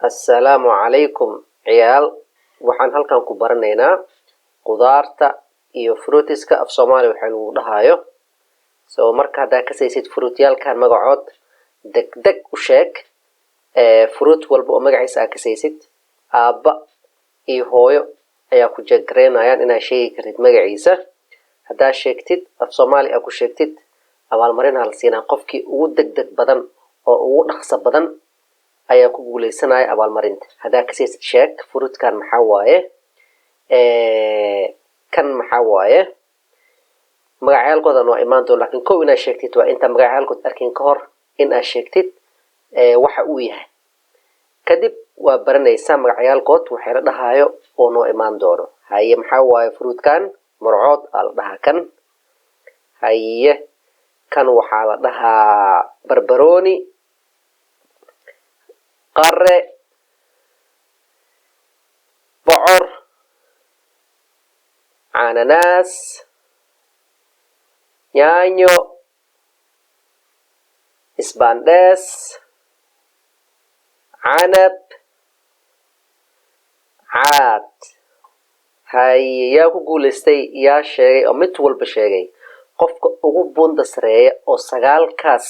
Assalaamu calaykum ciyaal. Waxaan halkan ku baranaynaa qudaarta iyo fruitiska af Soomaali waxa lagu dhahayo. So marka haddaa kasaysid fruityaalkan magacood, deg deg u sheeg. Fruit walba oo magaciisa aa kasaysid, aabba iyo hooyo ayaa ku jeegaraynayaan inaad sheegi kartid magaciisa. Haddaa sheegtid, af Soomaali aa ku sheegtid, abaalmarinaa la siinaa. Qofkii ugu deg deg badan oo ugu dhaqso badan ayaa ku guuleysanaya abaalmarinta. Haddaa kasaysid, sheeg. Fruitkan maxaa waaye? Kan maxaa waaye? Magacyaalkoodan waa imaan doon, laakiin kow inaad sheegtid waa intaa magacyaalkood arkin ka hor in aad sheegtid waxa uu yahay. Kadib waa baranaysaa magacyaalkood waxay la dhahaayo oo noo imaan doono. Haye, maxaa waaye fruitkan? Murcood aa la dhahaa kan. Haye, kan waxaa la dhahaa barbaroni, qare, bocor, cananaas, yaanyo, isbaandhees, canab, caad. Haye, yaa ku guulaystay? Yaa sheegay oo mid walba sheegay? Qofka ugu buunda sareeya oo sagaalkaas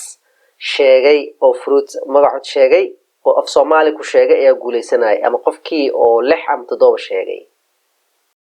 sheegay oo fruit magacood sheegay oo af Soomaali ku sheegay ayaa guuleysanaya, ama qofkii oo lix ama toddoba sheegay.